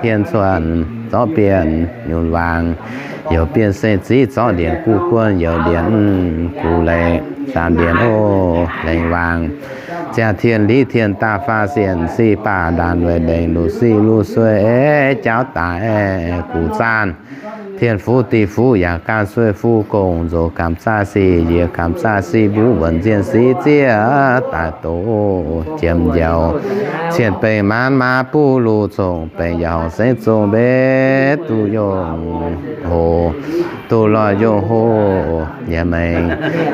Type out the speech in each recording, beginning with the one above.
Tien cuonx zorqv bienh nyunc waangc, youc bienh seng ziv zorqv ndienx guv guon, youc ndienx gux leiz, zaanc ndienx oc lengc waangc. Ziangh tien liv tien daaih faah sienc, sic baac ndaanc weic ndengc luc sic luc sueih, jauv daaih gux zaanv. Tien fuv diuh fuv yaac gaanv sueih fuv gong, nzox gamh zaah sic njiec gamh zaah sic mbuv, wuonc nzienh sic zieqv daaih doqc jiem njoux. Cien bengh maanv maa buv luc congx bengh yaac horngc sengv zong mbenc duqv yongh hoc, duqv lorh yongh hoc nyei mengh.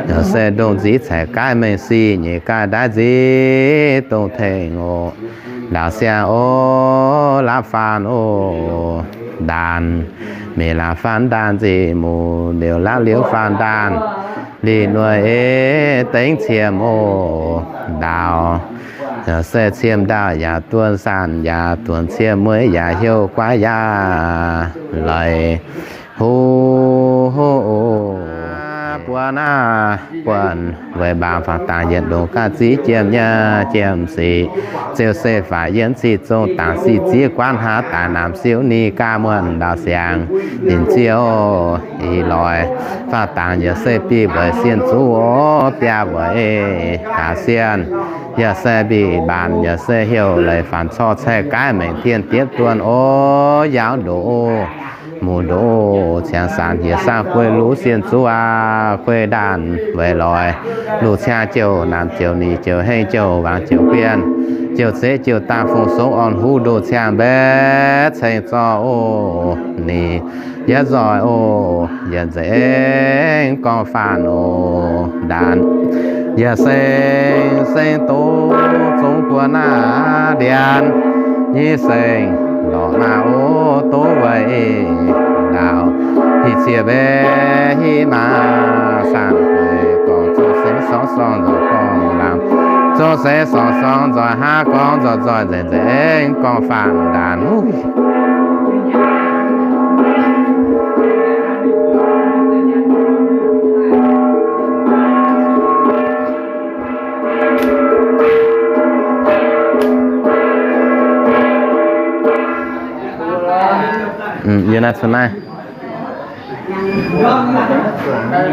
Yaac se ndongh nziv caeqv gaaiv mengh sic nyeic gaaiv ndaaiv nziv dongh tengx oc. Ndaauv siang oc, laapv faanv oc, ndaanc. Mingh laapv faanv ndaanc nzih muc liouc laapv liouv faanv ndaanc. Lic nueic ei dengv ciem oc, ndaauv. Yaac se ciem ndaauh yaac duonx sanc yaac duonx ciem mueiz yaac heuc guaiv yaac leiz huv. Buonv naaiv buonv weic mbaangc faaux dangx yietc ndongc ganh ziex jiem nyei jiem sic. Ziouc se faaux yiem cih zong dangc sic ziex guanv haav daaih naamh siouv ni gaav muonh ndaauv siangx. Ninh ziouc ih loix faaux dangx yaac se bih weic sienh zuqv oc, biaa weic gaax sienh. Yaac se bih mbaanc yaac se heuc leiz faanx corc caeqv gaaiv mengh tien diepv duonh oc, yaauv ndoqc muc ndoqc ciangx sanc hiec saangv guei luv sienh zuqv aqv, guei ndaanc weic loix. Luv ciangv jouh naamh jouh nyic jouh hengv jouh waangc jouh bienh, jouh zeqv jouh dangh fungc songx orn huv ndoh ciangv mbaeqv ceng zorqv oc. Ninh yietv nzoih oc, yietc nzengc gorngv faanv oc, ndaanc. Yaac seng seng doz zong buo naaiv ndianc, nyic seng lorqc maah oc, doz weic ndaauv. Hic ziex mbaeqv hiv maah saangv gueix gorngv zoqc sengx sorng sorng nzoih gorngv laangz, zoqc sengx sorng sorng nzoih haav gorngv nzoih nzoih nzengc nzengc gorngv faanv ndaanc. Yie naaiv cuotv naaiv,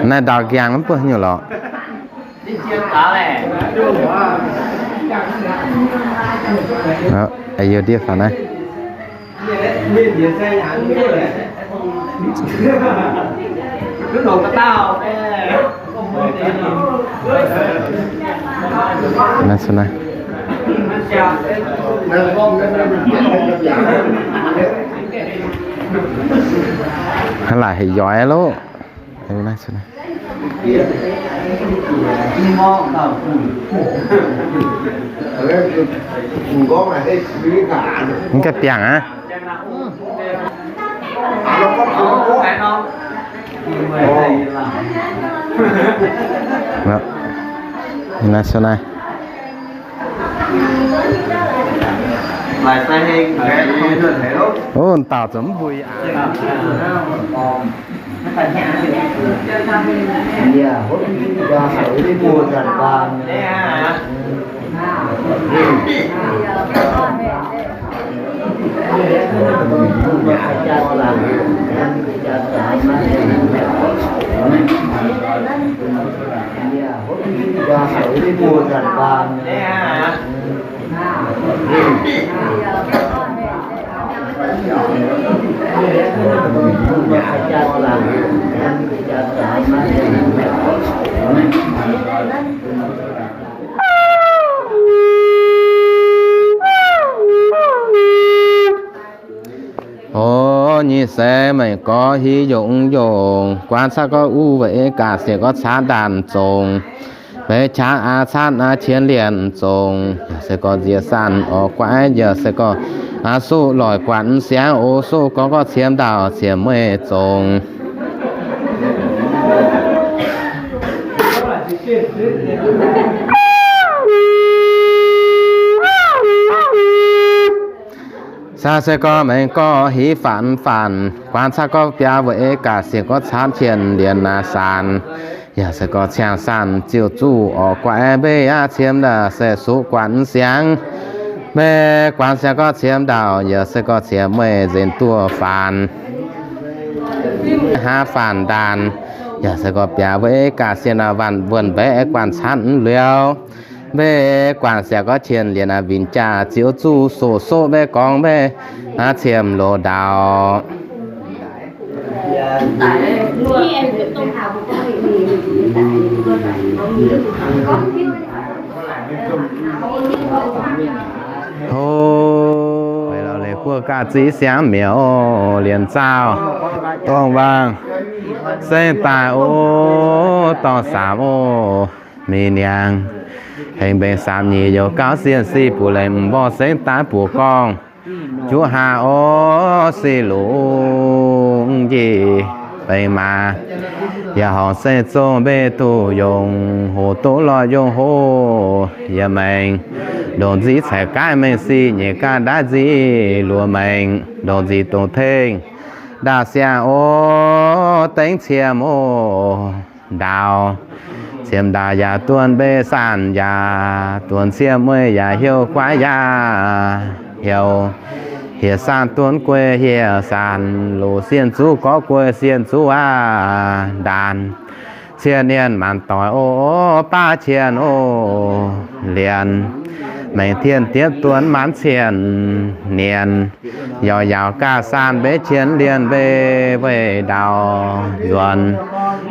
naaiv ndau nqaang mv buatc nyungc lorqc. Yie ndiev faaux naaiv. Naaiv cuotv naaiv. Hnangv laaic heuc yoix loh. Naaiv cuotv naaiv. Mv gaengh biangh aqv. Naaiv cuotv naaiv. Ov, dauh zoux mv mbui aqv. Oc, nyic seix mengh gorx hiv yungz yungz, guaav caqv gorx uv weic gaax siec gorx caatv ndaanh zongc, weic qangx aav caatv aav qienx lienc zongc, yaac se gorx nziex sanc orv guaiv, yaac se gorx aav suqv loic guatc siangx oc, suqv gorx gorx ciem ndaauh ciem mueiz zongc. Caqv se gorx mengh gorx hiv faanx faanx, guaav caqv gorx biaa weic gaax siec gorx caatv qienx lienc naaiv sanc, yaac se gorx ciangx sanc ziouc zuqv orv guaiv mbeix aav ciem ndaauh se suqv guatc siangx. Meih guangc siang gorqv qiemx ndaauh, yaac se gorqv qiemx meih nzenc duqv faanx, hnangv faanx ndaanh, yaac se gorqv biaav mbuo gaax sienh aac, waanc wuonh mbaeqv guanh camv liuz, meih guangc siang gorqv qienx lienc aac, winh jaax ziouc zuqc soqc soqv meih gorngv meih hnangv qiemx loz ndaauh. Hov, weic lorz leiz guoqv gaax ziqv siangx mi'aqv oc. Lienc zaauh, dorngh waangh, sengx daaih oc, dorngh saamx oc, mingh niangx, hengx mbenc saamx nyic youh gauh sienh sic buoz lengc m'nqorngv sengx daaih buoz gorngv, juqv hlaax oc, sic lungh njiec benx maaz, yaac horngc sengx zong mbeih duqv yongh hoc, duqv lorh yongh hoc, yaac maengx ndongc nziv caiv gaaix mengh sic nyeic gaaix ndaaiv nziv luoqc maengx ndongc nziv dongh tengx ndaauh siang oc, dengv ciemx oc. Ndaauh ciemx ndaauh yaac duonx mbeih saanh yaac duonx ciemx mueiz yaac heuc guaav yaac heuc hieh saanh duonx guei hieh saanh loz sienh zuqv gorqv guei sienh zuqv aav ndaanh cien nienh maanc doic oc, baav cien oc, lienc maengx tien diepv duonx maanc cien nienh. Yaac yaauc gaax saanh mbeih cien lienh mbeih weih ndaauh nzuonx,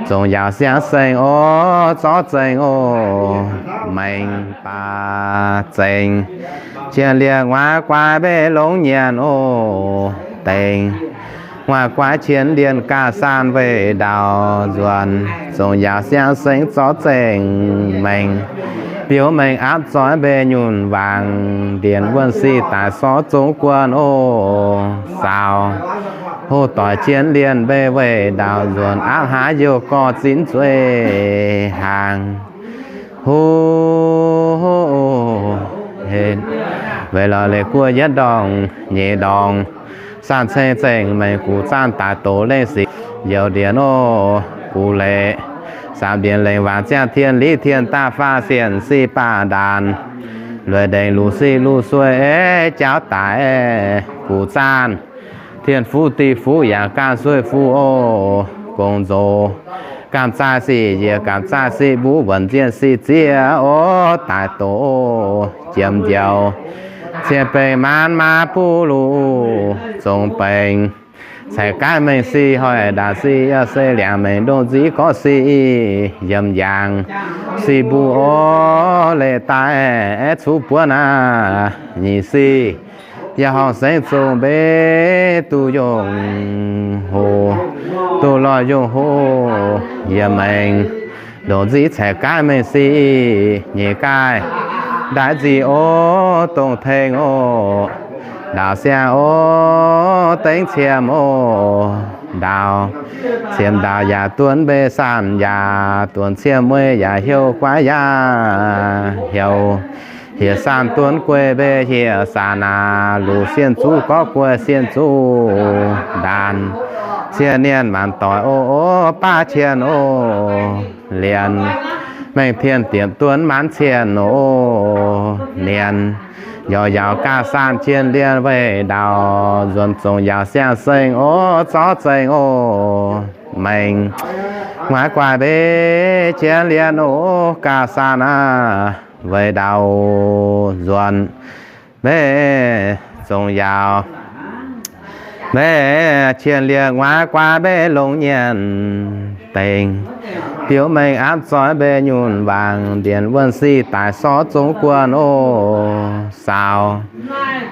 zongc yaauc siang-sengx oc, zorqv zengx oc, maengx baac zengx cien lienh nguaaiv guaaix mbeih longx nyienx oc, dengx nguaaiv guaaix cien lienh gaax saanh weih ndaauh nzuonx, zongc yaauc siang-sengx zorqv zengx maengx biouv maengx aapv zoih mbeih nyunc wangc ndienh wuonh sic daaih sorv zong guon oc, saaux hoc doic cien lienh mbeih weih ndaauh nzuonx, aapv hlaax youh gorx zinv zueiz hnaangx. Huv, weic lorz leiz guoqv yietv ndorngc nyeic ndorngc, saanh ceng zengc maengx gux zaanh daaih doz lengh sic youz ndiev oc, gux leiz saamx ndiev lengc waac ziangh tien liv tien daaih faah sienh sic baac ndaanx, lueic ndengc luc sic luc sueih jauv daic gux zaanh, tien fuqv diuh fuqv yaac gaanh sueih fuqv oc, gong nzox gaamh zaah sic yiec gaamh zaah sic mbuv wuonc nzienh sic ziev oc, daaih doz jiem njoux cien bengx maanz maa buv luc zong bengx caiv gaaix mengh sic hoic ndaauh sic yaac se liangx mengh ndongh nziv gorqv sic yiem yaangh sic mbuv oc, leiz daaih cuv buonv aav nyic sic yaac horngc sengx zong mbeih duqv yongh hoc, duqv lorh yongh hoc, yiem maengx ndongc nziv caiv gaaix mengh sic nyeic gaaix ndaaiv nziv oc, dongh tengx oc, ndaauh siang oc, dengv ciemx oc, ndaauh ciemx ndaauh yaac duonx mbeih saanh yaac duonx ciemx mueiz yaac heuc guaav yaac heuc hieh saanh duonx guei mbeih hieh saanh aac, luc sienh zuqv gorqv guei sienh zuqv ndaanx, cien nienh maanc doic oc, baav cien oc, lienx mengh tien diepc duonx maanc cien oc, nienx yaac yaauc gaah saanh cien lienh weih ndaauh nzuonx, zongc yaauc siang-sengx oc, zorqv zengx oc, mengh nguaaiv guaaih mbeih cien lienh oc, gaah saanh aav, weih ndaauh nzuonx mbeih zongc yaauc mbeih cien lienh nguaaiv guaaih mbeih longx nyienx dengx, biouv mengh aapv zoih mbeih nyunc wangc ndienh wuonh sic daaih sorv zong guon oc, saaux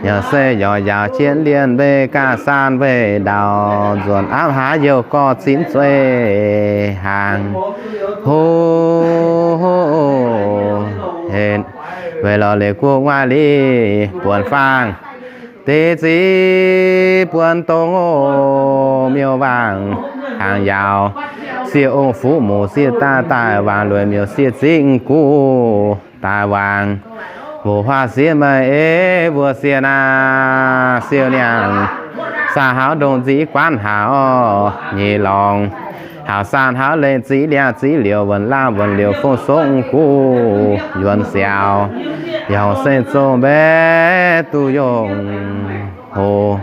yaac se yaac yaauc cien lienh mbeih gaah saanh weih ndaauh nzuonx, aapv hlaax youh gorx zinv zueiz hnaangx. Ho, ho, weic lorz leiz guoqv nguaaiv liv buonc faang deix ziv buonc dongh oc, miuc-waangc hnaangx yaauc, sieqv ong fuqv muc sieqv daaih daaih waangc lueic miuc sieqv zingv guv daaih waangc, mbuoqc huaav sieqv meih ei mbuo sieqv naaiv siou niangh, saah haux ndongc nziv guanv hnaangx oc, nyei lorngx Hauv saan hauv lengh ziqv liangh ziqv liouc wuonc laangh wuonc liouc fong songv guv yuonx siaaux, yaac hongx seng zong mbev duqv yongh hoc,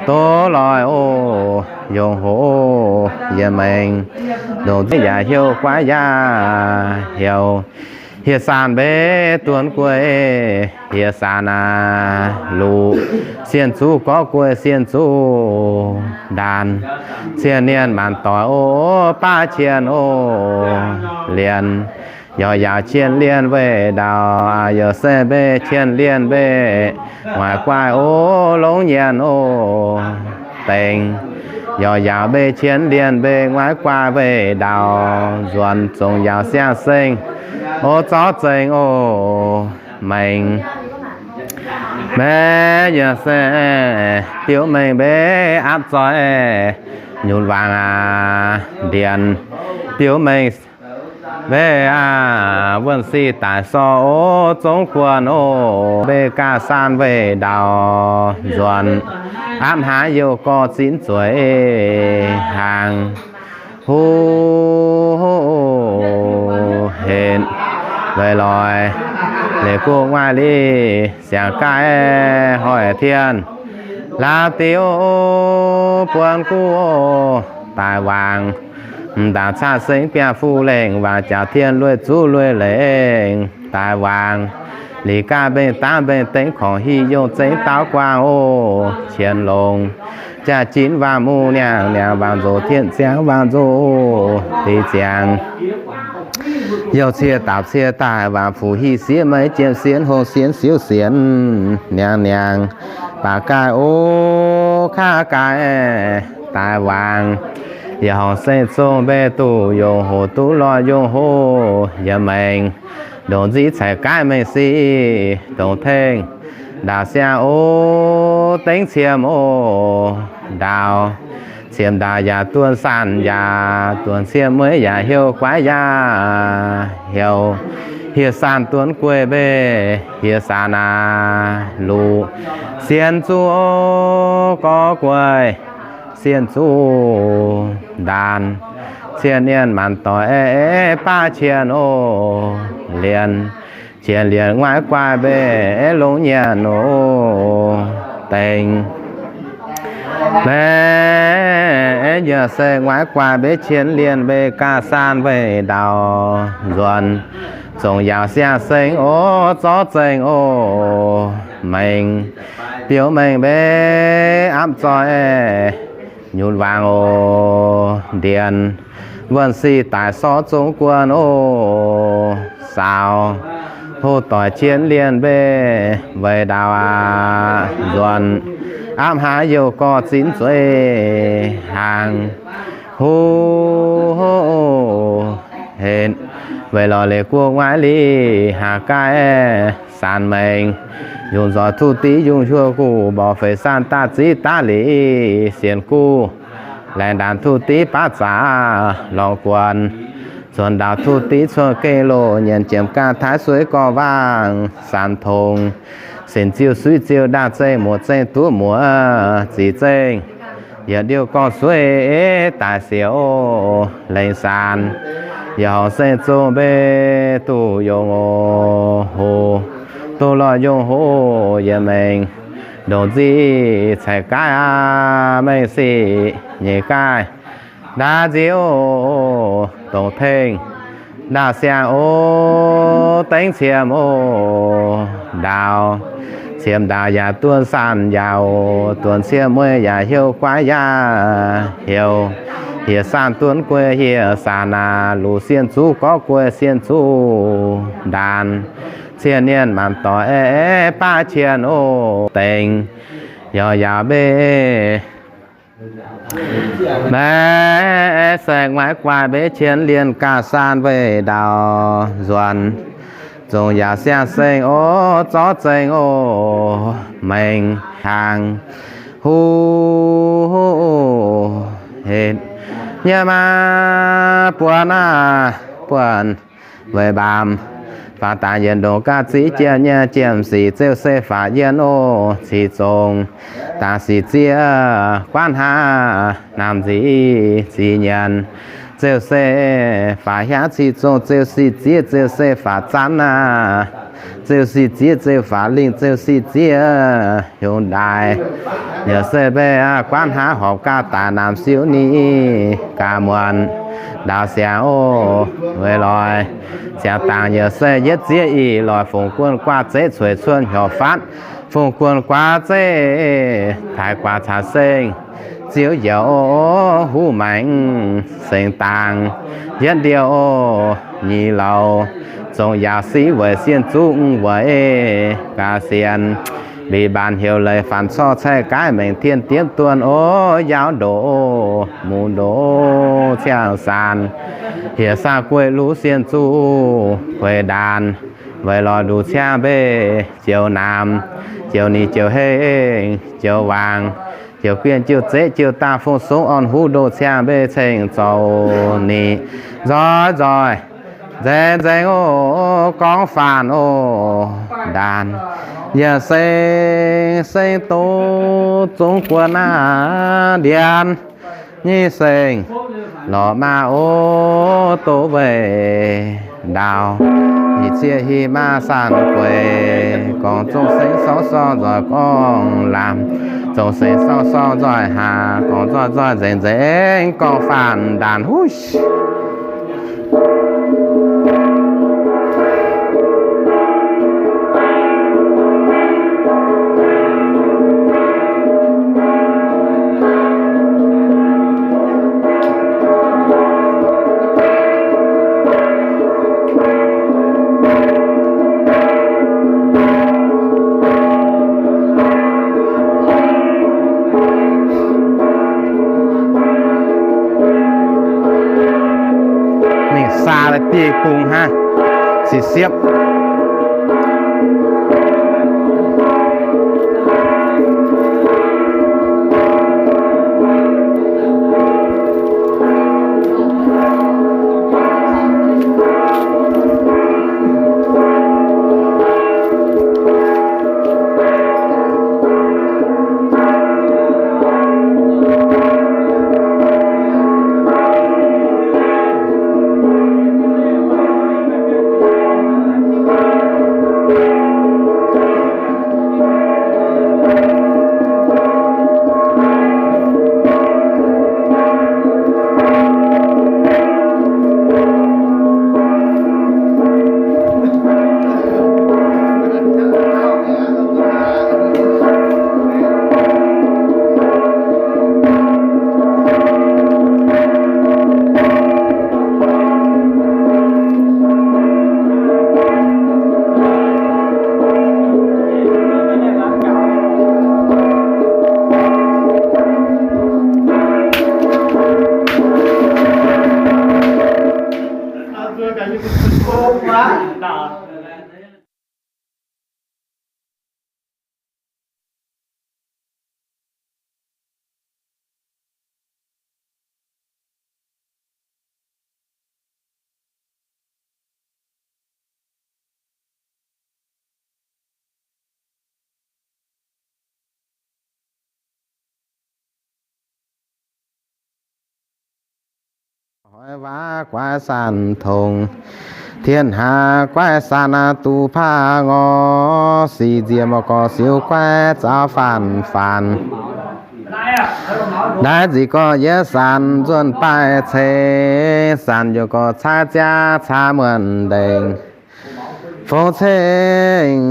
doz loix oc, yongh hoc yiem maengx, ndongc zieqv yaac heuc guaiv yaac heuc, hieh saanh mbev duonv guei, hieh saanh aac luc, sienh zuqc gorx guei sienh zuqc ndaanx, cien nienh maanc doic oc, baav cien oc, lienh, yaac yaauc cien lienh weih ndau, yaac se mbeih cien lienh mbeih, nguaaic guaaih oc, longx nyienx oc, dengx, yaac yaauc mbeih cien lienh mbeih, nguaaiv guaaih weih ndau, nzuonx zongc yaauc siang-seng, oc, zorqv zengx oc, maengx, mbev yaac se, biouv mengh mbev apv zoih, nyutc waangc aac ndienx, biouv mengh mbev aac wuonh sic daic sorh oc, zongv guonh oc, mbeih gaah saan weih ndau, nzuonx apv hnangv youh gorx zinv zueiz hnaangx, huv, henc, weic loix, leiz guv nguaaiv lic siangx gaaih hoic tien, laauv diuv buonv guv daaih waangc, m'ndaangc caqv sengx biaa fu lengh, waangc jaax tien lueiz zuqv lueiz lengh daaih waangc, lic gaaih mbenc dangv mbenc dengv korngc hieh yongh zengv daauv guaang oc, qienx longx jaax-jinv waangc muc niangx, niangx waangc nzoc tien ziangx waangc nzoc diqc ziangx, youh cie daapc cie daaih waangc fuqv hieh sieqv meiv jiem sienx hongh sienx siouv sienx niangx niangx, baac gaaih oc, kaav gaaih daaih waangc, yaac hongx seng zong mbeih duqv yongh hoc, duqv loic yongh hoc yiem maengx, ndongc nziv caix gaaih mengh sic dongc tengh, ndaauc siang oc, dengv ciem oc, ndaauc, ciem ndaauc yaac duonh saanh yaac duonh, ciem mueiz yaac heuc guaiv yaac heuc, hieh saanh duonv gueiv mbeih, hieh saanh aac luc, sienh zuqc gorx gueiv, sienh zuqc ndaanx, cien nienh maanc doic aeqv, baav cien oc, lienh, cien lienh nguaaiv guaaih mbeih longx nyienx oc, dengx, mbev yaac se nguaaiv guaaih mbev cien lienh mbeih gaah saan weih ndau, nzuonx zongc yaauc siang-seng oc, zorqv zengx oc, maengx, biouv mengh mbev apv zoih, nyutc waangc oc, ndienx, wuonh sic daic sorh zongv guonh oc, saaux, hoc doic cien lienh mbeih weic ndaauv aqv, nzuonx, apv hnangv youh gorx zinv zueiz hnaangx, huv, henc, weic lorz leiz guv nguaaiv lic haaix gaaih saanx maengx, yungh nzoih tuv div yungh hiuv guv, mborqv feix saanh daaih ziv daav lic sienx guv, laengz ndaanx tuv div baav zaqc lorngx guonx, cuonx ndaauv tuv div cuonx gengh loz, nyienx jiemx gaah taaix sueiv gorx waangc saanx tongx, sinx ziuh suiv ziuh ndaah zengh muoz zengh duqv muoz ziqc zengh, yietc ndiuh gorngv sueiv daaih siouc lengh saanx, yaac horngc seng zong mbeih duqv yongh oc, hoc, duqv lorh yongh hoc yiem maengx, ndongc nzic caic gaaih aav maengx sic nyeic gaaih ndaauv nziouv, dongc tengh ndaauv siang oc, dengv ciem oc, ndaauv, ciem ndaauv yaac dunh saanh yaauc, dunh ciem mueiz yaac heuc guaix yaac heuc, hieh saanh dunh gueiv hieh saanh aac, luc sienh zuqc gorqv gueiv sienh zuqc ndaanx, cien nienh maanc doic aeqv, baav cien oc, dengx, yaac yaauc mbeih mbaeqv saeng, nguaaiv guaaih mbeqv cien lienh gaah saan weih ndaauv nzuonx, zongc yaauc siang-seng oc, zorqv zengx oc, maengx hnaangx, huv, henc, nyiemv aav, buonv aav, buonv weic mbaamz, faaux dangx yietc ndongc gaax ziqv jiem nyei jiem sic, zeuv se faaux yienh oc, cih zongc dangx sic zieqv guanv hnangv naamh nzic ziqc nyienx, Ziouc se faaux hiaangv cih zongh ziouc sic zieqv, ziouc se faaux zanv aav, ziouc sic zieqv, ziouc faaux lingh ziouc sic zieqv, hnyouv ndaaih. Yaac se mbeih aqv, guanv hnangv horpc gaax daaih naamh siouv ni gaax muonc ndaaux siangx oc. Weic lorz siangx dangx yaac se yietv zieqv ih lorz fungx guon guaav zeiv cueic cuotv hnyouv fatv, fungx guon guaav zeiv taaix guaax caux seng ziouv yaac oc, huv maengx sengx dangx yietv ndie oc. Nyic lauz zongc yaauc siv weic sienh zuqv weic gaax sienx, mbic mbaanx heuc leiz faanx corc caih gaaiv maengc tien diemv duonh oc, yaauv ndoqc muc ndoqc ciangh saanx, hieh saah gueiv luv sienh zuqv kueix ndaanx. Weic lorz nduqc ciangv mbeih joux naamx, joux nix joux hengh, joux waangc, joux gienh joux zeiv joux daah fungc sungv orn huv ndoqc ciangv mbeih ceng zoux nix nzoih nzoih nzaeng nzaeng oc, gorngv faanx oc, ndaanx yaac seng seng doz zungv guon aav ndianx. Nyic seng lorz maaz oc, doz weic ndaauv, ih zieqc hih maaz sanx gueix, gorngv zongh seng sorng sorng nzoih gorngv lamh, zongh seng sorng sorng nzoih haac, gorngv nzoih nzoih nzengc nzengc gorngv faanx ndaanx huv. Mingh saa lai biei bung hnangv, siepv siepv. Hoiv waac guaiv sanc tongx, tien haax guaiv sanc duqv paav ngor, sic nziex mouc gorx siou guaiv zaaux faanc-faanc. Ndaaiv nzic gorx yietv sanc nzuonx baaih ceng, sanc yuoqc gorx caaiv ziangv caa muonc ndengc. Fongc ceng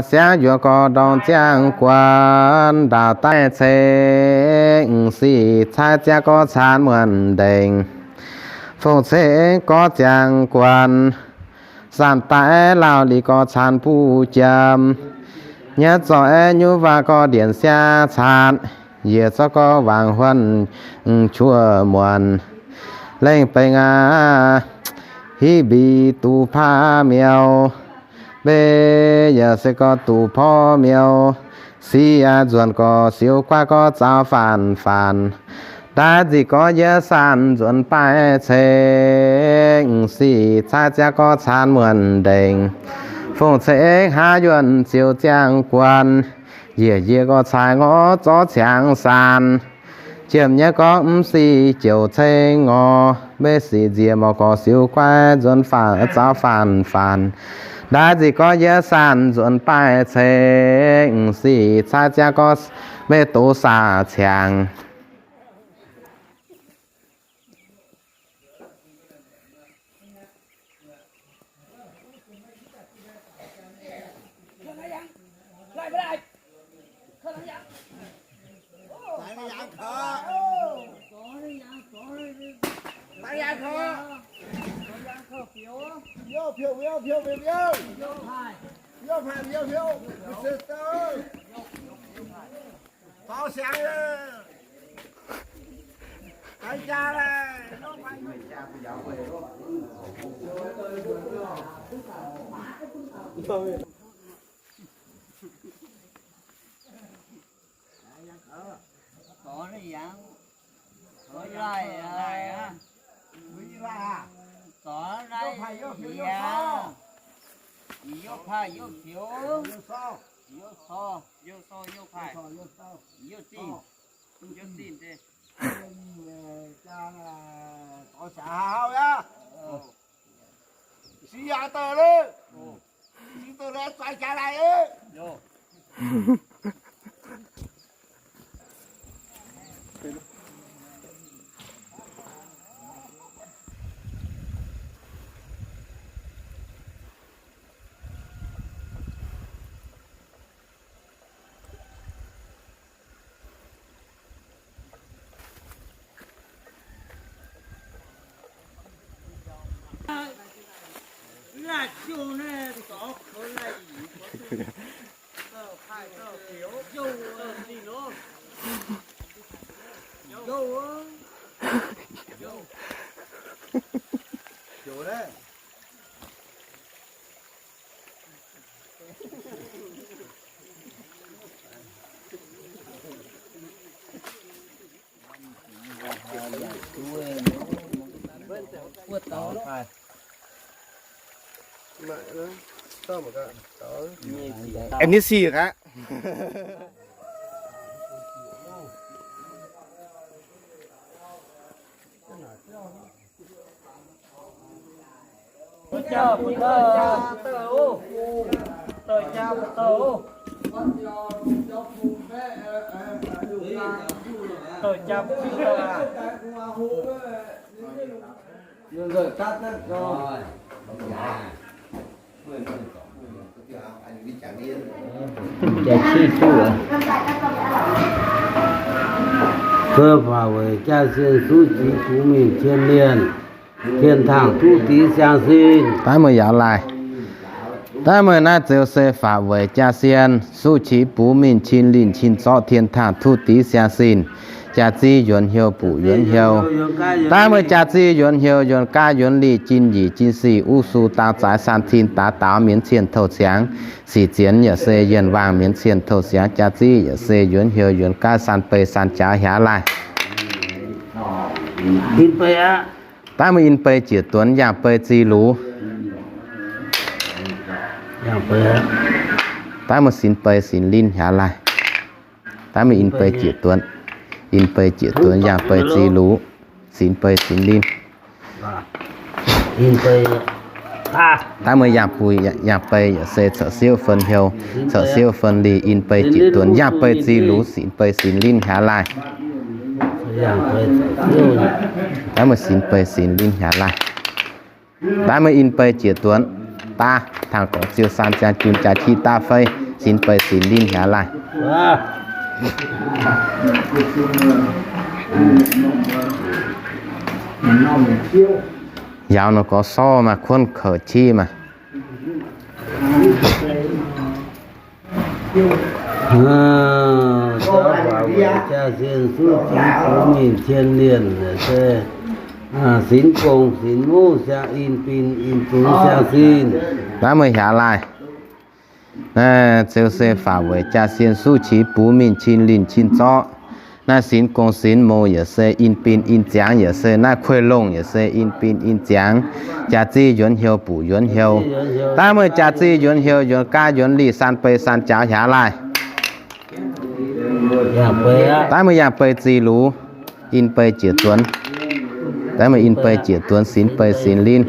siangv yuoqc gorx ndorngx ziangh guonx, ndaauv daaih ceng sic caaiv ziangv gorx caan muonc ndengc. Fongc ceng gorx ziangh guonx, sanc daaih lauh liqc gorx caan buv jiem. Nyietv zorc aeqv, nyuv waac gorx ndienc siaa caatv, yietc zorc gorx wangc huonh, m'quoqv muonc. Lengh bengx aac, hiv mbic duqv paav miuc, mbe yaac se gorx duqv porv miuc. Sic aac, nzuonx gorx siou guaav gorx zaaux faanc-faanc. Ndaaiv nzic gorx yietv sanc nzuonx baaih ceng, sic caaiv ziangv gorx caan muonc ndengc. Fongc ceng haav yuonh ziouc ziangh guonx, yiec yie gorx caaix ngorc zorqv ciangx sanc. Jiem nyei gorx mv sic jouc ceng ngorc, maiv sic nziex, morc gorx siou guaiv nzuonx faanv zaux faanv faanv. Ndaix ziqc gorx yie saanh nzuonx baaih ceng, sic cai ziangx gorx maiv doz saah ciangx. Em nít si aqv. Fai faaux weic jaa-sien suv qiex bungx mingh cien lienh, tien taangh tuv dix siang sin. Daaih meih yaac laaih. Daaih meih naaiv ziouc se faaux weic jaa-sien suv qiex bungx mingh cin linh cin zorqv tien taangh tuv dix siang sin. Jaax-zinh yuonx hnyouv buoqc yuonx hnyouv. Daaih meih jaax-zinh yuonx hnyouv yuonx gaav yuonx lih jin yinh jin sic uv su dang zaaix san cin daaix daaux mienv cien touh ciangx. Sic zienx yaac se yienh waangh mienv cien touh ciangx. Jaax-zinh yaac se yuonx hnyouv yuonx gaav san bei san jaax hiaax laaih. Daaih meih in bei jiex duonx yangh bei zi lux. Daaih meih sinx bei sinx linh hiaax laaih. Daaih meih in bei jiex duonx, in bei jiex duonx yangh bei zi lux, sinx bei sinx linh. Daaih meih yangh buix yangh bei yaac se corc siouv fen hnyouv, corc siouv fen lih, in bei jiex duonx yangh bei zi lux, sinx bei sinx linh hiaax laaih. Daaih meih sinx bei sinx linh hiaax laaih. Daaih meih in bei jiex duonx daav, tangx gorngv ziouc san ziangx jun jaax qiex daav fei, sinx bei sinx linh hiaax laaih. Yaauc nor gorx sorv maaih kuonv kouc qiex maaih. Jaa-sien suv qiex bungx mingh cien lienh se sinx gong sinx muv siang in bin in zunx siang sin. Daaih meih hiaax laaih. Naaiv ziouc se faaux weic jaa-sien suv qiex bungx mingh cin linh cin zorqv. Naaiv sinx gong sinx muv yaac se in bin in ziangx, yaac se naaiv kuei longh yaac se in bin in ziangx. Jaax-zinh yuonx hnyouv buoqc yuonx hnyouv. Daaih meih jaax-zinh yuonx hnyouv yuonx gaav yuonx lih san bei san jaax hiaax laaih. Daaih meih yangh bei zi lux, in bei jiex duonx. Daaih meih in bei jieqc duonx sinx bei sinx linh.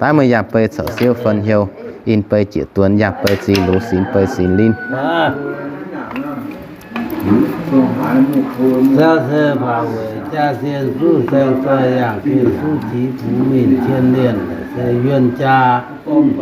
Daaih meih yangh bei caux siouv fen hnyouv, in bei jieqc duonx yangh bei zih lux sinx bei sinx linh. Ziangh se faaux weic jaa-sien suv saeng zoih yangh ginh suv qiex buv mingh cien lienh se yuonh jaa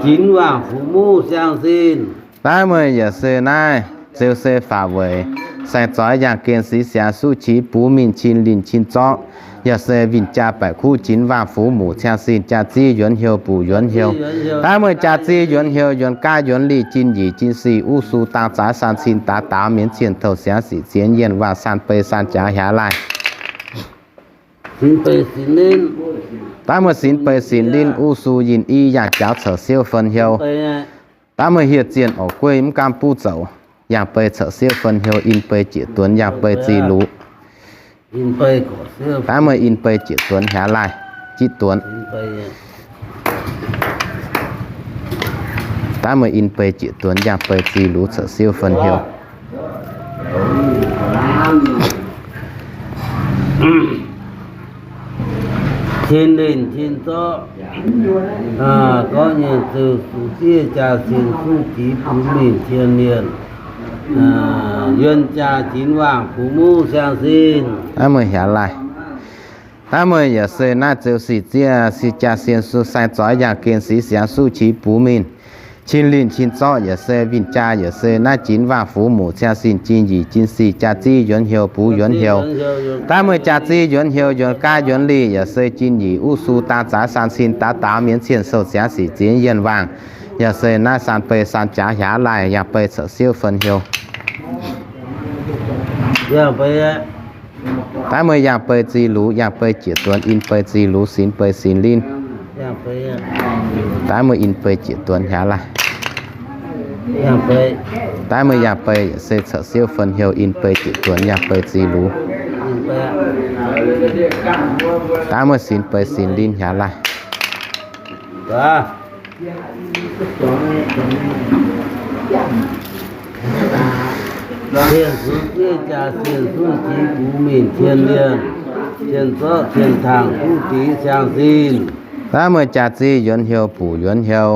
jinx waangc fuqv muv siang-sin. Daaih meih yaac se naaiv ziouc se faaux weic saeng zoih yangh ginh six siangx suv qiex buv mingh cin linh cin zorqv, yaac se winh jaa baeqc kuv jinx waangh fuqv muc siang-sin jaa-ziv yuonx hnyouv buc yuonx hnyouv. Daaih meih jaa-ziv yuonx hnyouv yuonx gaav yuonx lih jin nyic jin sic uv su dang zaaix san cin daax daaux mienv cien touh siangx sic zienx yienh waangh san bei san jaax hiaaz laaih. Daaih meih sinx bei sinx linh uv su yinh i yangh jaux caux siouv fen hnyouv. Daaih meih hieh zienh orqc gueiv mv gaamv buv zoux, yangh bei caux siouv fen hnyouv in bei jieqc duonx yangh bei zih lux. Daaih meih in bei jieqc duonx hiaaz laaih, jitv duonx. Daaih meih in bei jieqc duonx yangh bei zih lux caux siouv fen hnyouv. Cin linh cin zorqv, gorngv nyei ziouc zuqc zieqv jaa-sien suv qiex buv mingh cien lienh, yuonh jaa jinx waangh fuqv muv siang-sin. Daaih meih hiaaz laaih. Daaih meih yaac se naaiv ziouc sic zieqv sic jaa-sien suv saeng zoih yangh ginh six siangx suv qiex buv mingh cin linh cin zorqv yaac se winh jaa yaac se naaiv jinx waangh fuqv muc siang-sin jin nyic jin sic jaa-ziv yuonx hnyouv buv yuonx hnyouv. Daaih meih jaa-ziv yuonx hnyouv yuonx gaav yuonx lih yaac se jin nyic uv su dang zaaix san cin daax daaux mienv cien sou siangx sic zienx yienh waangh, yaac se naaiv san bei san jaax hiaaz laaih yangh bei caux siouv fen hnyouv. Daaih meih yangh bei zih lux, yangh bei jieqc duonx in bei zih lux sinx bei sinx linh. Daaih meih in bei jieqc duonx hiaaz laaih. Daaih meih yangh bei yaac se caux siouv fen hnyouv in bei jieqc duonx yangh bei zih lux. Daaih meih sinx bei sinx linh hiaaz laaih. Cien zuqc zieqv jaa-sien suv qiex buv mingh cien lienh, cien zorqv cien tangh suv qiex siang-sin. Daaih meih jaa-ziv yuonx hnyouv buc yuonx hnyouv,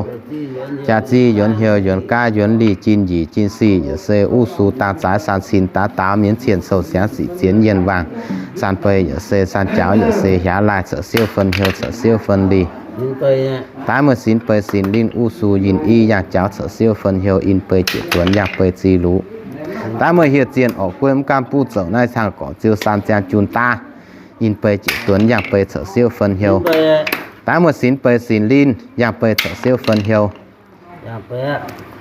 jaa-ziv yuonx hnyouv yuonx gaav yuonx lih jin nyic jin sic yaac se uv su dang zaaix san cin daax daaux mienv cien sou siangx sic zienx yienh waangh, san bei yaac se san jaux yaac se hiaaz laaih caux siouv fen hnyouv caux siouv fen lih. Daaih meih sinx bei sinx linh uv su yinh i yangh jaux caux siouv fen hnyouv in bei jieqc duonx yangh bei zih lux. Daaih meih hieh zienh orqc gueiv mv gaamv buv zoux naaiv cang gorqc ziouc san ziangh jun daav, in bei jieqc duonx yangh bei caux siouv fen hnyouv. Daaih meih sinx bei sinx linh yangh bei caux siouv fen hnyouv.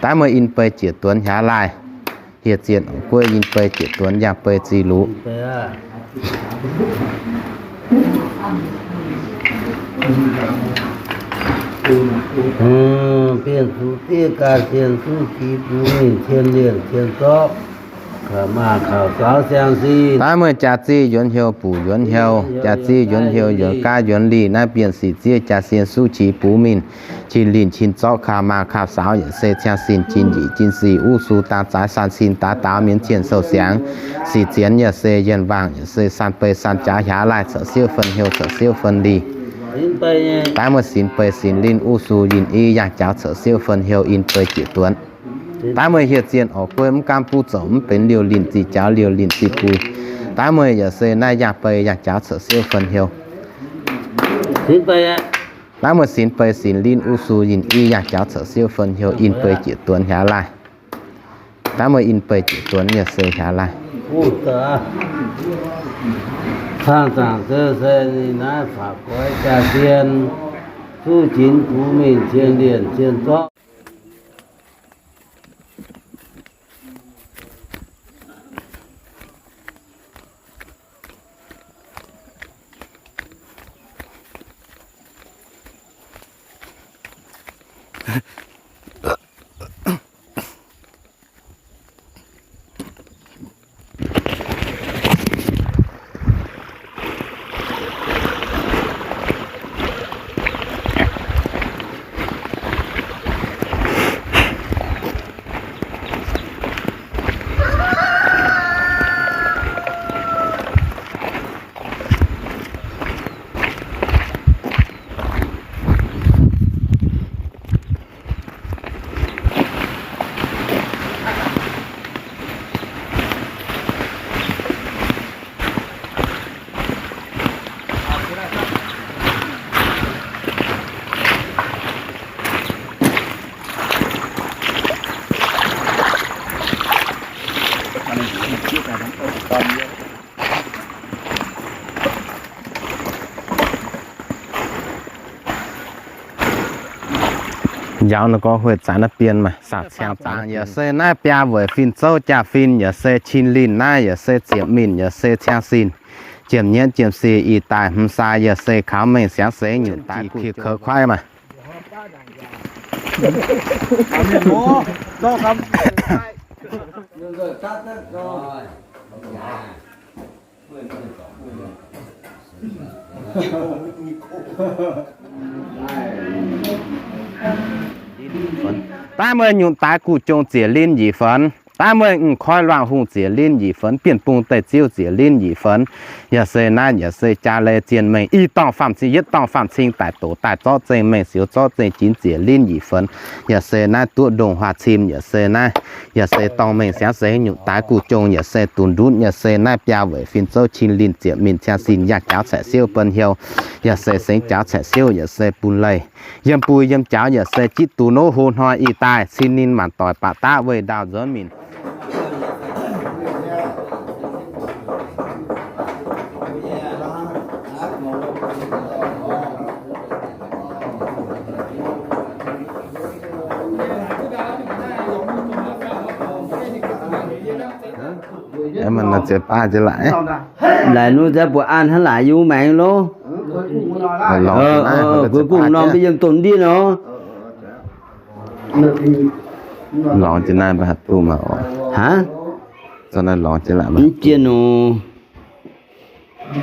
Daaih meih in bei jieqc duonx hiaaz laaih. Hieh zienh orqc gueiv in bei jieqc duonx yangh bei zih lux. Bienh zuqc zieqv jaa-sien suv qiex buv mingh cien lienh cien zorqv, kaux maaz kaux saaux siang-sin. Daaih meih jaa-ziv yuonx hnyouv buc yuonx hnyouv, jaa-ziv yuonx hnyouv yuonx gaav yuonx lih naaiv bienh sic zieqv jaa-sien suv qiex buv mingh cin linh cin zorqv kaux maaz kaux saaux yaac se siang-sin jin nyic jin sic uv su dang zaaix san cin daax daaux mienv cien sou siangx sic zienx yaac se yienh waangh yaac se san bei san jaax hiaaz laaih caux siouv fen hnyouv caux siouv fen lih. Daaih meih sinx bei sinx linh uv su yinh i yangh jaux caux siouv fen hnyouv in bei jieqc duonx. Daaih meih hieh zienh orqc gueiv mv gaamv buv zoux mv benx liouh linh ziqc jaux liouh linh ziqc bui. Daaih meih yaac se naaiv yangh bei yangh jaux caux siouv fen hnyouv. Daaih meih sinx bei sinx linh uv su yinh i yangh jaux caux siouv fen hnyouv in bei jieqc duonx hiaaz laaih. Daaih meih in bei jieqc duonx yaac se hiaaz laaih. Cang zaangc zeu se ninh naaiv faaux goix jaa-sien, zuqv jinx buv mingh cien lienh cien zorqv. Njaaux naaiv gorngv huih zaaix naaiv bien maaih saangc ciangv zaangc. Yaac se naaiv biaa weic fin zouv jaa-fin, yaac se cin linh naaiv, yaac se ziepc mingh, yaac se ciang sin, jiem nyietv jiem si ih daaih hmz sai, yaac se kaux mengh siangx seix nyutc daaih guv kouv kuaaiv maaih. Daaih meih nyutc daaix guv jong ziec linh nyic fenx. Daaih meih mv koiv luangh hungh ziec linh nyic fenx, bienh bung deic-ziuv ziec linh nyic fenx. Yaac se naaiv yaac se jaa leiz zien mengh, i dorngh faam cing, yietv dorngh faam cing daaih doqc daaih zorqv zengh mengh siou zorqv zengh jinx ziec linh nyic fenx. Yaac se naaiv duqv ndongh huaax cim, yaac se naaiv, yaac se dorngh mengh siangx seix nyutc daaix guv jong, yaac se dunx ndutv, yaac se naaiv biaa weic fin zouv cin linh ziepc mingh ciang sin yangh jaaux caeqv siouv bun hnyouv, yaac se sengx jaaux caeqv siouv, yaac se bun leih yiem bui yiem jaaux, yaac se jitv duqv nor hlo hnoi ih daaih cin ninh maanc doic baac daqv weih ndaauh nzuonx mingh. Laaic nu za'gengh buatc an hnangv laaic yie maengx loh. Cuối cùng norm mbuo yiem domh ndiev nor. Lorngx jienv naaiv mbuo haaix duqv mangc oc. Haav? Mv jienh nor.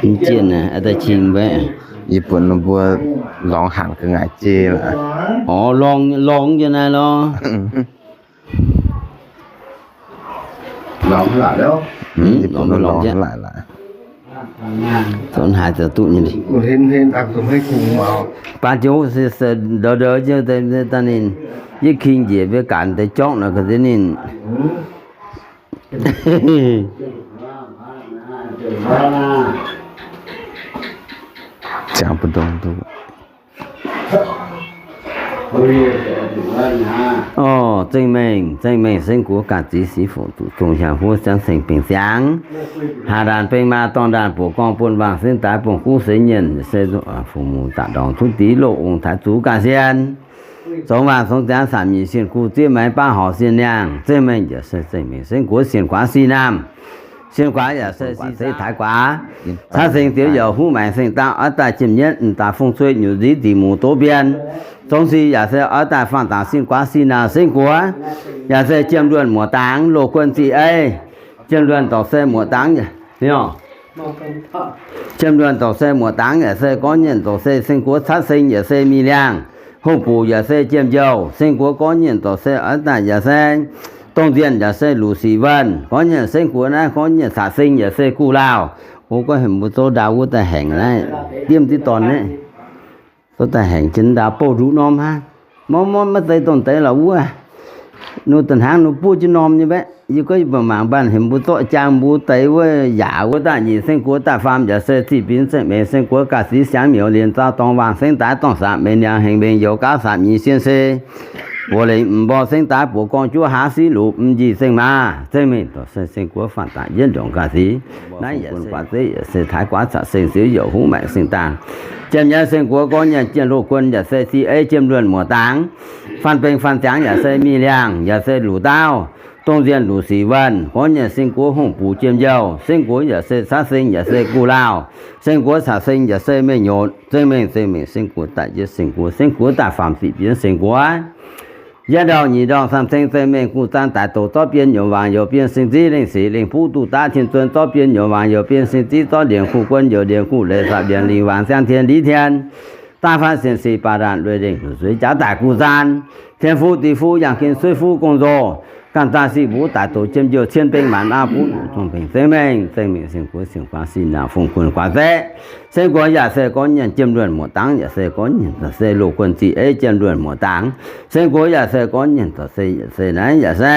Mv jienh naaic, daaih qingx mbuo. Yie buatc ninh mbuo lorngx hanc ga'ngaaic jiex laac. Orv, lorngx, lorngx jienv naaiv lorh. Lorngx jienv naaic laac. Baac joux se ndou ndou jienv daaih ninh, yie king njiec mbuo ganh deix jorngv naaic ga'ndiev ninh. Ziangx mbu'ndongx duqv. Orv, zengh mengh, zengh mengh sengx guoqv ganh ziex sic fuqv zuqc zong hiaangx huov ziangv ceng bingx ziangx. Haaz ndaanh bengx maa dorngh ndaanh buoqc gorngh bun wangc sengx daaix bungx guv seix nyienh se fungx muc daaih ndorngx cuotv div loz ong taaix zuqc ganh sien. Zongx wangc zongx ziangx saatc nyeic sienh guv zieqv maengx baav horc sienh niangh. Zengh mengh yaac se zengh mengh sengx guoqv sienh guaax sienh naamh. Sienh guaax yaac se sienh guaax se taaix guaax. Caav seng ziouv youc huv maengx seng daaih oix daaih jiem nyietv mv daaih fong cuei nyutc nziv dingc muc doz mbien. Zong sic yaac se oix daaih faanh dangc sienh guaax sienh naamh sengx guoqv. Yaac se jiem luonh muoc dangx loz guon ziqc ei. Jiem luonh dorc se muoc dangx, jiem luonh dorc se muoc dangx yaac se gorngv nyienh dorc se seng guoqv caav seng yaac se mingh liangh. Hungh buc yaac se jiem njouh, seng guoqv gorngv nyienh dorc se oix daaih yaac se dongh nzienh yaac se luc sic wuonh, gorngv nyienh seng guoqv naaiv gorngv nyienh caqv seng yaac se guv lauh. Gorngv hemx mbuo zouv ndau wuov daaih haengc naaiv, diemv diqv dorn naaiv. Zouv daaih haengc jienv ndau bouh nduqc norm hnangv. Mov mov maiv zeiz dongh deix lorqc wuov. Nor da'hnangv nor buov jienv norm nyei mbaeqv. Yie gorngv yie mbuo mangc mbaanh hemx mbuo zorqv jaang mbuo deix wuov yaac wuov daaih nyic seng guoqv daaih faam yaac se ziqc binx zengc mengh seng guoqv ga'sic siangx miuc lienc zaux dorngx wangc sengx daaix dorngh saax mengh niangx hengx mbengx youz gaav saax myic sien se buoz lengc m'nborh sengx daaix buoz gorngv juov haav siqv luqc m'njih zengh maaz zengh mengh dorc se seng guoqv faanh daaih yietv ndongc ga'sic. Naaiv yaac se guaax zeiv yaac se taaix guaax caqv seng ziouv youc huv maengx seng dangh. Jiem nyietv seng guoqv gorngv nyienh jien loz guon yaac se ziqc ei jiem luonh muoc dangx. Faanh bengx faanh ziangx yaac se mingh liangh yaac se luc ndaauv. Dongh nzienh luc sic wuonh gorngv nyienh seng guoqv hungh buc jiem njouh. Seng guoqv yaac se caqv seng yaac se guv lauh. Seng guoqv caqv seng yaac se mengh nyotc. Zengh mengh zengh mengh seng guoqv daaih yietv seng guoqv, seng guoqv daaih faam ziqc binx seng guoqv. Yietv ndorngh nyic ndorngh saam ceng zengh mengh guv zaan daic doqc zorqv bien nyuoz waangc youc bien seng ziv lengh sic lengh puv duqv daav tien zuon zorqv bien nyuoz waangc youc bien seng ziv zorqv ndienx kuv guon youc ndienx kuv leiz saapv ndienx lingh waangc ziangh tien liz tien. Daaih faanh sienx sic baac ndaanc lueiz lengh luoqc zueiz jaax daic guv zaan. Tien fuqv dic fuqv yangh gen suiv fuqv gong nzoh. Ganh daaih sic mbuv daic doqc jiem njouh cien bengh maanc aav buv luqc zong bengh zengh mengh zengh mengh seng guoqv sienx guaax sin naangc fungx guonx guaax zeqv. Seng guoqv yaac se gorngv nyienh jiem luonh muoc dangx yaac se gorngv nyienh dorc se loz guon ziqc ei jiem luonh muoc dangx. Seng guoqv yaac se gorngv nyienh dorc se yaac se naaiv yaac se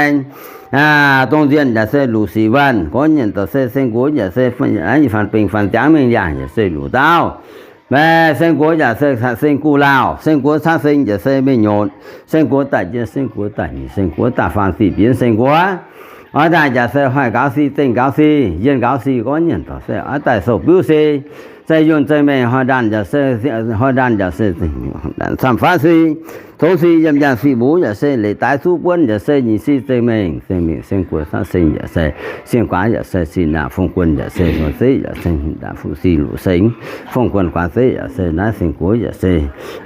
dongh nzienh yaac se luc sic wuonh gorngv nyienh dorc se seng guoqv yaac se faanh bengh faanh ziangx mingh yaac yaac se luc ndaauv. Maiv seng guoqv yaac se caqv seng guv lauh, seng guoqv caqv seng yaac se mengh nyotc, seng guoqv daaih jienv, seng guoqv daaih nyic, seng guoqv daaih faanh ziqc binx seng guoqv. Oix daaih yaac se hoic gaux si, zengh gaux si, yienh gaux si, gorngv nyienc dorc se oix daaih sou-biuv si, zeiv yunh zeiv mengh, hoic ndaanh yaac se, hoic ndaanh yaac se camv-faav si, tongx si, yiem yaangh si, mbuo yaac se leiz daaix zuqv buonv yaac se nyic si, zengh mengh, zengh mengh, seng guoqv caqv seng yaac se, seng guaax yaac se, sin naanc fong guon yaac se, hmuox zeqv yaac se, hmuox ndaanc fuqv si luqc seng, fong guon guaax zeqv yaac se, naaiv seng guoqv yaac se,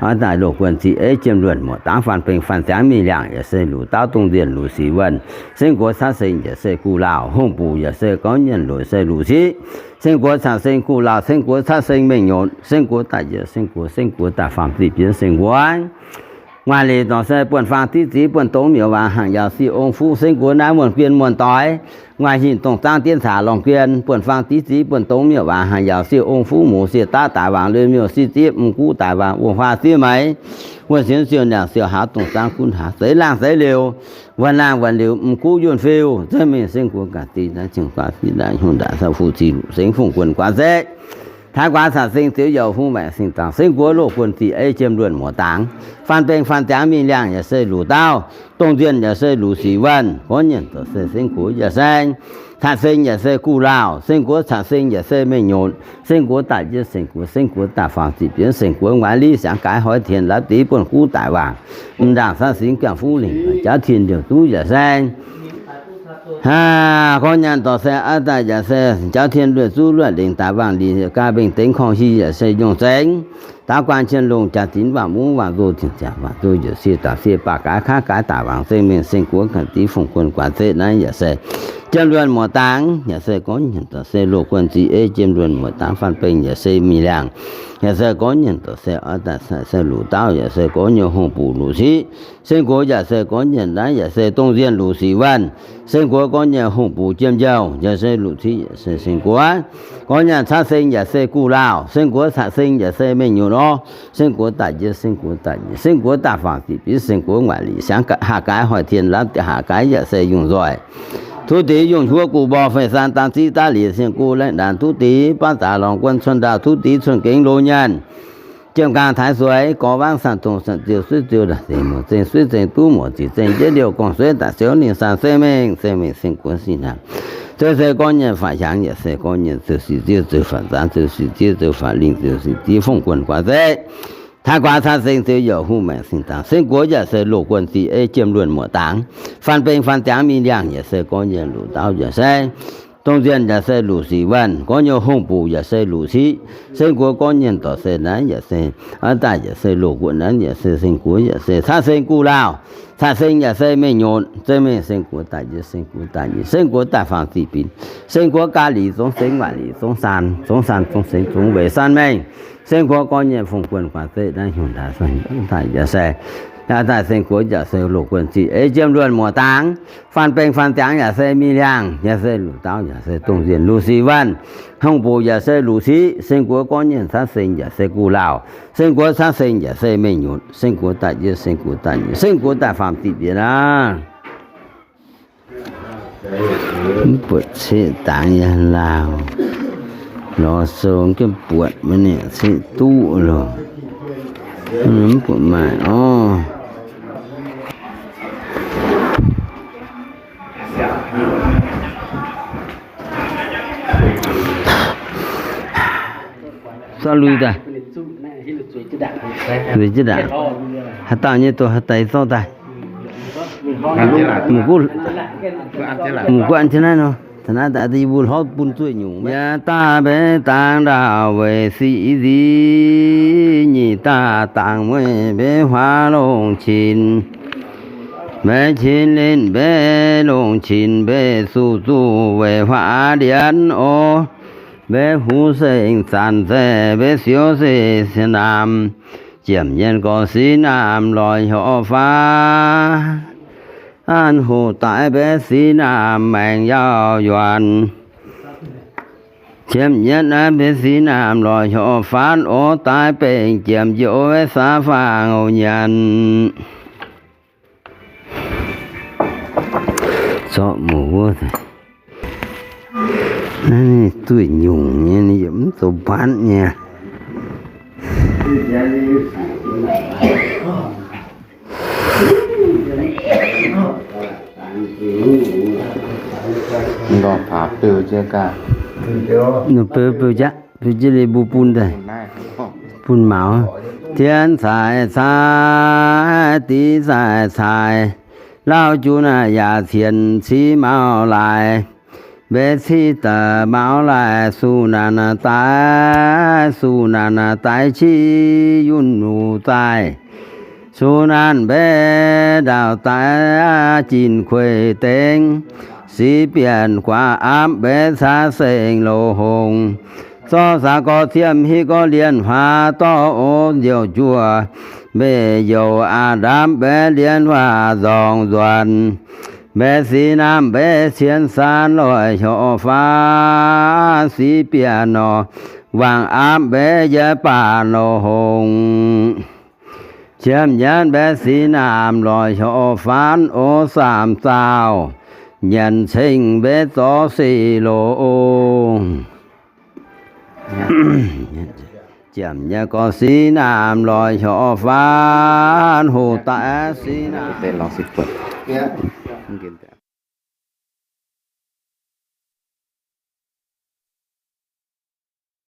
oix daaih loz guon ziqc eiv jiem luonh muoc dangx, faan beng faan ziangx mingh liangh yaac se, luc dauh dongh nzienh luc sic wuonh, seng guoqv caqv seng yaac se, guv laauh hungh buc yaac se, gorngv nyienc luc se luc siqv, seng guoqv caqv seng, guv laauh seng guoqv caqv seng, mengh nyotc seng guoqv, daaih yietv seng guoqv, seng guoqv daaih faam ziqc bienv seng guoqv, nguaaic lic dorc se, buonv-faang diqv ziqv buonv-dongx miuc waac, hnaangx yaauc sic ong-fuqv seng guoqv, naaiv muonh guen muonh doix, nguaaic hinc dongh zaangv dienv caax lorngh guen, buonv-faang diqv ziqv buonv-dongx miuc waac, hnaangx yaauc sic ong-fuqv mouz, sieqv daav daaih waangc liuz miuc, siqv zieqv m'guv daaih waangc wuonh huaah zieqv meix, wuonh sienx siou niangc siou haaz, dongh zaangv gunv haaz, zeix laangh zeix liouh, wuonh laangh wuonh liouh m'guv yunh fiuv, zeiv mengh seng guoqv ga'diex, naaiv cing guaax siqv ndaangc, hungh ndaangc sau fuqv ziqc luc seng, fong guon guaax zeqv, taaix guaax caqv seng, ziouc youc hungh maengc sing dangx, seng guoqv loz guon ziqc eiv jiem luonh muoc dangx, faan beng faan ziangx mingh liangh yaac se, luc dauh dongh nzienh yaac se, luc sic wuonh, gorngv nyienc dorc se, seng guoqv yaac se, caqv seng yaac se, guv laauh seng guoqv caqv seng yaac se, mengh nyotc seng guoqv, daaih yietv seng guoqv, seng guoqv daaih faam ziqc bienv seng guoqv, nguaaic liqv siangx gaaix hoix tienx, laaix deix buonv-guv daaih waangc, m'ndaangc caqv singx gaengh fuqv lingc, jaauv tin ndiouc duqv yaac se Aa, gorngv nyaanh dorh se, aa, daaih yaac se, jauv tien luoqc zuqv luoqc lengc daaih, wangc liqc ga'mbengh dengx korngh hi yaac se, nyungc zengx daav guaan cien longh, jaax zinx waangc mungv waangc nzoh, tengx ziangx waangc nzoh, yaac sie daaih sie baac gaax kaav gaax daaih, wangc zengh mengh seng guoqv ga'diex, fongc guon guaax zeqv naaiv yaac se, jiem luonh muoc dangx yaac se, gorngv nyanc dorh se, loz guon ziqc ei jiem luonh muoc dangx, faan bengh yaac se, mingh liangh yaac se, gorngv nyanc dorh se, oix daaih se luqc dauh yaac se, gorngv nyei hungh buc luqc siqv, seng guoqv yaac se, gorngv nyanc naaiv yaac se, dongh nzienh luqc sic wuonh, seng guoqv gorngv nyei hungh buc jiem njouh yaac se, luqc siqv yaac se, seng guoqv gorngv nyanc caqv seng yaac se, guv laauh seng guoqv caqv seng yaac se, mengh nyutc orv seng guoqv daaih njiec, seng guoqv daaih njiec, seng guoqv daaih faangx ziqc bietv, seng guoqv nguaaic liqc siangx haah gaaix hoic tien, laauv haah gaaix yaac se, yungh nzoih tuv deix, yungh huov guv mborh fei saan, daan ziqv daav liqc seng guv laengh ndaanx tuv deix, baav zaax lorngx guon cuon ndaauh tuv deix, cuon gengx loz nyaanh jiem gaang taaix sueix, gorx wangv sanh dongh sanh ziouh suiv ziouh, daaih zengc muoc zengc suiv zengc duqv muoc ziqc zengc jeiv liouh gorngv sueiv daaih siouv ninh saan se mengh, se mengh seng guoqv sin hnaangx. Zouv se gorngv nyei faatv hiaangx yaac se, gorngv nyei zouv sic ziev, zouv faatv zaanv, zouv sic ziev, zouv faatv lingh, zouv sic ziev, fongc guon guaax zeqv, taaix guaax caqv seng, zouv youc hungh maengc sing dangx, seng guoqv yaac se, loz guon ziqc ei jiem luonh muoc dangx, faan bengh faan ziangx mingh liangh yaac se, gorngv nyei luqc dauh yaac se, dongh nzienh yaac se, luqc sic wuonh, gorngv nyei hungh buc yaac se, luqc siqv, seng guoqv gorngv nyanc dorh se naaiv yaac se, oix daaih yaac se, loz guon naaiv yaac se, seng guoqv yaac se, caqv seng guv laauh caqv seng yaac se, mengh nyutc zengh mengh seng guoqv daaih njiec, seng guoqv daaih njiec, seng guoqv daaih faangx ziqc binc, seng guoqv gaax liqc zongx sengx, waaic liqc zongx saan, zongx saan zongx sengx, zongx weic saan mengh, seng guoqv gorngv nyei fongc guon guaax zeqv naaiv hnyouv ndaangc daaih yaac se, daaih seng guoqv yaac se, loz guon ziqc ei jiem luonh muoc dangx, faan bengh faan ziangx yaac se, mingh liangh yaac se, luqc dauh yaac se, dongh nzienh luqc sic wuonh, hungh buc yaac se, luqc siqv, seng guoqv gorngv nyei caqv seng yaac se, guv laauh seng guoqv caqv seng yaac se, mengh nyutc seng guoqv daaih njiec, seng guoqv daaih njiec, seng guoqv daaih faangx ziqc binc aqv. Mv buatc ceqv dangx yaac laauh, lorz sou jienv buatc maiv ninh ceqv duqv loh. Mv buatc maaih orv. Zorqv lui daaih. Zueiz jienv ndaangc. Haaix dauh nyei doh haaix deix zorqv daaih. Mv gunv an jienv naaiv nor, taux naaiv daaih yie mbuo hlorv bun zueih nyungc. Yaac daaih mbeix dangx ndaauh weic sic nzic, nyic daaih dangx weic mbeix huaav longc qinx, mbeix qinx linh mbeix longc qinx, mbeix zuqc zuqc weic huaav ndienv orv, mbeix huv seng zanc zaeqv, mbeix siouv se sienx naamh, ziepc nyeic gorx siqv naamh lorz hnyouv faanv, an hoc daaih mbeix siqv naamh maengc yaac yuanc. Ziepc nyeic naaiv mbeix siqv naamh lorz hnyouv faanv orv, daaih bengc jiemc njoux mbeix saav faang nyanc. Zorqv muoz wuov, naaiv duih nyungc nyei, ninh yaac mv zoux mbaanv nyei. Ninh beu beu jaqv, beu jienv liuz mbuo bun daaih, bun maux. Tien caic cai, div caic caic, lauh junv yaac cien civ maux laaix. Mbeix civ daaih maux laaix, su naanc daaih, su naanc daaih civ yunh luc zaih. Su naanc mbeix ndaauh daaih, jin kueiv dengv, siv bienh guaav aapv mbeix caav seng loz hongx. Zorqv saax gorx ziemh hiuv gorx lienh huaax dorv, o, njoux juoh mbeix youc aqc ndamv mbeix lienh huaax nzorngc nzuonx. Mbeix sic naamh mbeix cien saan loic hnyouv faanv, siv bienh nor wangc aapv mbeix yietc baac loz hongx. Qiemx nyanc mbeix sic naamh loic hnyouv faanv, o, saamv zaauh nyanc ceng mbeix zorqv sic loz. Ziemx nyei gorx sic naamh loic hnyouv faanv, hoc daaih sic naamh